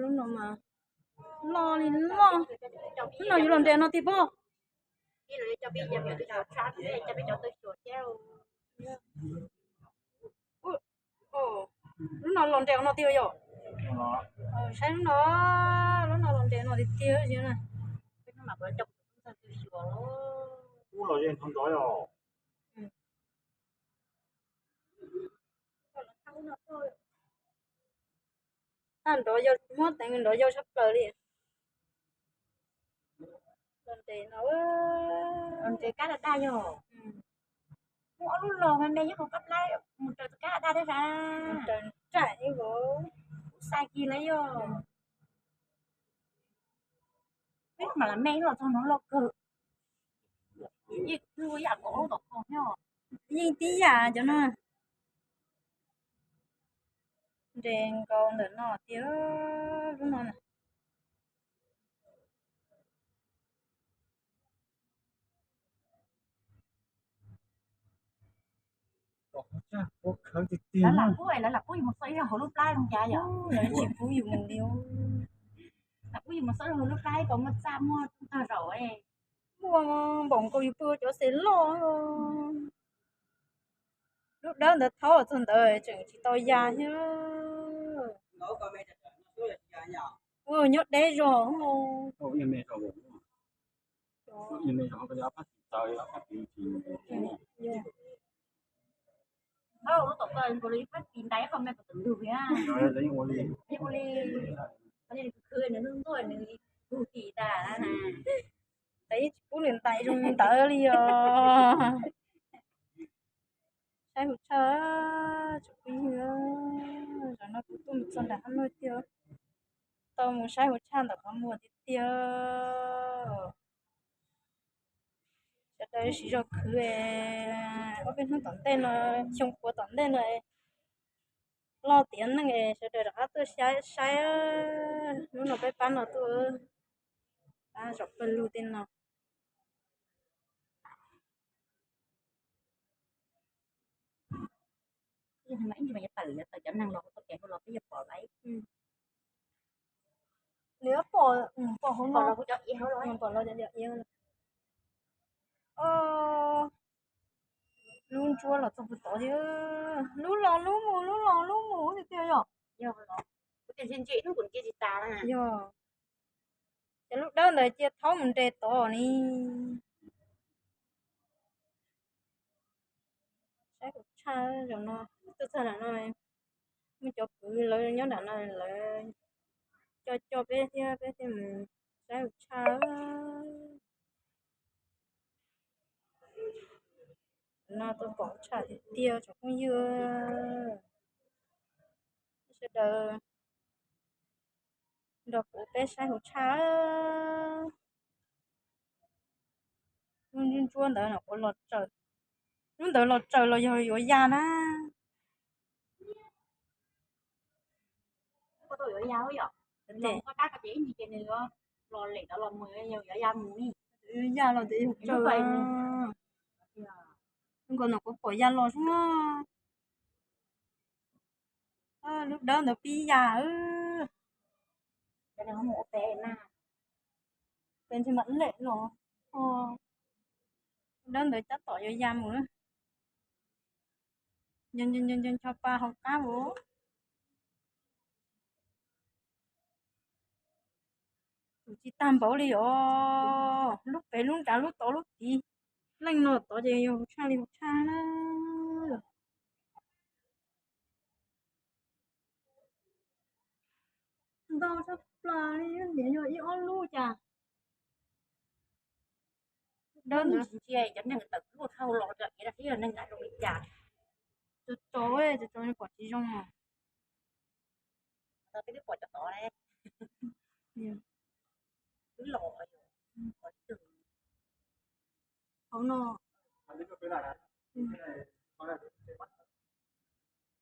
Lub no mas loj li loj. Lub no yuav los nres no tiag pob? Lub no los nres no tiag yom? Saib lub no, lub no los nres no tiag tiag na. Tag nrov yau, muab teev nrov yau tshaj plaws li. Los nres no, los nres kab daj daj yog. Muaj ob lub los me me nyob hauv kab plab mus raws tus kab daj daj thiab sav. Raws nraim li vauv. Kuv xav kis lawm yog. Peb mam lam me los txog no loj kawg. Yeej tib yam cov no. Nres nkaus ntawm no tiag, lub no na. Lawv lam pub, lawv lam pub yus mus xauj ib zaug hauv lub plab zoo cas yom? Lawv tsis pub yus mus li. Lam pub yus mus xauj hauv lub plab kom muaj txaj muaj tog zaum. Muaj npaum nkaus yus pw cov xes loj. Lub dawb ntawd thaub txog ntawd tseem tsis tau ya thiab. Ua nyob deb zog. Lub tom ko nkaus li ib phab tis ntais qhov me kom tus ntug thiab. Ua li, ua li khwv nws ntuj ntuj nws kug tim tas na. Tais yeej tsis pub nws ntais zoo ntawd li os. Saib hu tshaj, tsis pub yig. Zaum no kuv tuaj mus txog nram qab no tiag, tau mus saib hu tshaj ntawm qhov muag tiag tiag. Sawv daws siv zog khwv, ob peb hnub tom ntej no, xyoo puav tom ntej no, loj tiav neej es sawv daws rov qab tuaj saib. Hnub no peb pab no tuaj, pab zaum pawg lug tej no. Tawm, tawm cov neeg los txoj kev hauv los peb yuav pom lawm. Nws pom, pom hauv no, pom los cov iav. Lub ntsuab los txog puag tod thiab, lub los lub mus, lub los lub mus tiag tiag yom. Yog los, kuv tias ntse ntse hnub kuv ntsia tsis tas na. Yog, ces lub dawb ntawd cia thaub mus nres tod ni. Saib kuv tshaj zaum no, tuaj txog nram no, muaj cov kwv lawv nyob nram no lawv coj coj peb thiab peb thiaj mus saib kuv tshaj. No tuaj pom tshaj tiag tiag tsoom phooj ywg, sawv daws nrog kuv peb saib hauv tshaj. Lub ntsuab ntawd no kuv los tsaws, lub ntawd los tsaws los yog yuav ya na. Yuav ya los ces yog tsaws. Nkaus no kuv pom ya los xwb na. Lub dawb ntawd pib ya. Peb ntsis mam lem los, dawb ntawd tab tom yuav ya mus. Nco nco nco nco ncho pa hauv qab vos. Tus tsis tag npaum li os, lub pem lub nrad lub tod lub tid, leej no tod ces yog tshaj li tshaj na. Ntau tshaj plaws li, niam yog ib ob lub cas. Dawb ntsia cov neeg tawm luaj dhau los cov iav thiab neeg nqa zoo li cas. Tsov tsov, tsov tsov pom tsis zoo os. Tau peb twb pom cov tod ne. Twb los, hauv no.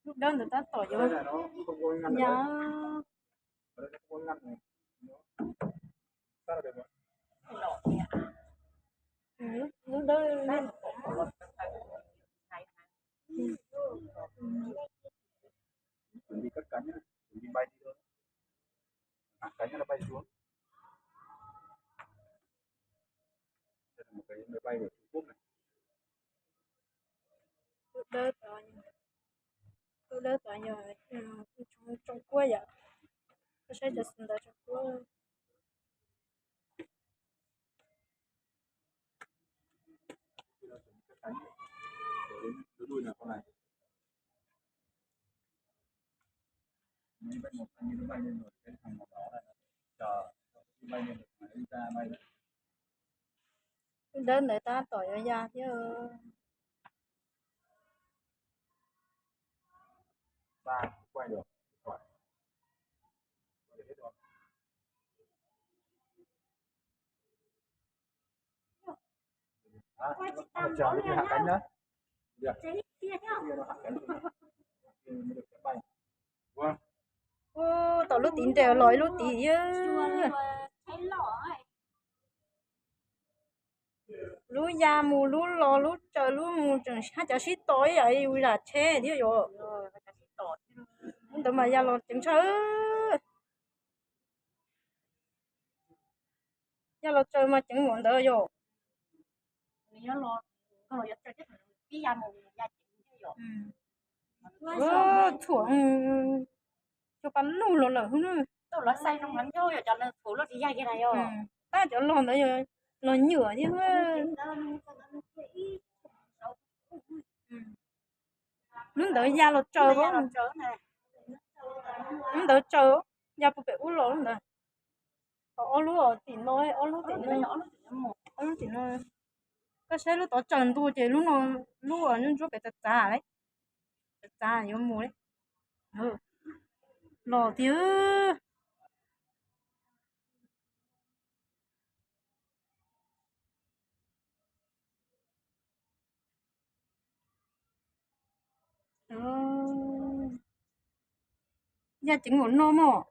Lub dawb ntawd tab tom yuav ya. Lub dawb, Lub dawb tod yog Tsoo Kuab yom. Koj saib cov xwm ntawv Tsoo Kuab. Lub dawb ntawd tab tom yuav ya thiab. Ub, tom lub tid nres los ib lub tid thiab. Lub ya mus lub los lub tsaws lub mus tseem haj cov sib tos ib yam li ua zam tsheb thiab yom. Ntawd mas ya los ceev tshaj. Ya los tsaws mas ceev npaum ntawd yom. Txhuam cua pa lug los lawm xwb na. Tab cov log ntawd yog log nyuam thiab. Lub ntawd ya los tsaws, lub ntawd tsaws, ya puag pem ub los lub ntawd. Ob lub tim no, ob lub tim no, ob lub tim no. Koj saib lub tod tsaws ntua ces lub no, lub ntsuab pem txav txav, txav txav yuav mus li. Los tiag. Ya ceev npaum no mog.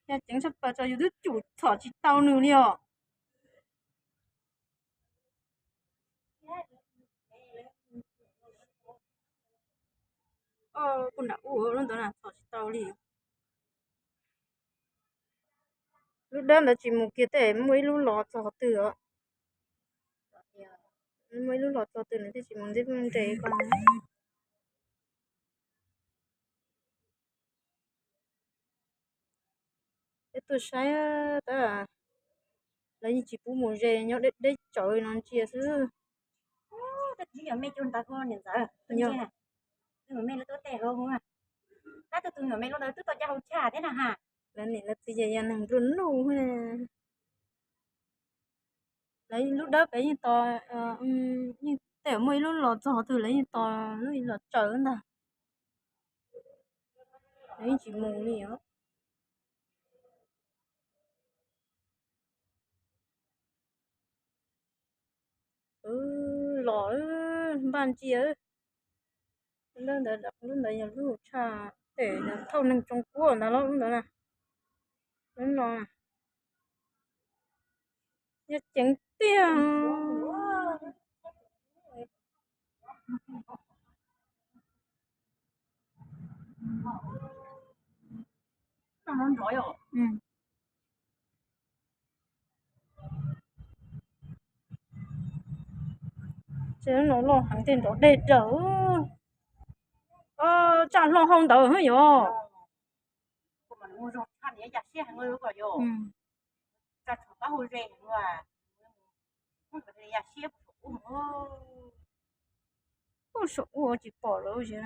Ya ceev tshaj plaws tso, yus twb cum txhom tsis tau nws li os. Kuv nram ub lub ntawd na txhom tsis tau li. Lub dawb ntawd tsis mus kiag tej, muaj ib lub los txog twg os. Muaj ib lub los txog twg nws thiaj tsis mus ntsib nres ko. Peb tuaj saib tab, lawv yeej tsis pub mus ze, nyob deb deb tsawv no ntsia xwb. Tus me lub teb hauv, tab tus me lub ntawd twb tau caj hauv tshaj thiab na ha. Lawv niam lawv txiv ces yog neeg nplua nuj. Lawv lub dawb pem yeej tos, yeej tej muaj ib lub los txog twg lawv yeej tos lub los tsaws ntag. Lawv yeej tsis mus li os. Los npaj ntsia. Lub ntawd, lub ntawd yog lub tshaj, tej thauj neeg Tsoo Kuab ntag los lub ntawd na. Lub no yog ceev tiag. Ces lub no loj heev tej nrov dej daws. Tsaj hlo hau ntawd yog. Ub, saum ub tsis pom lawm.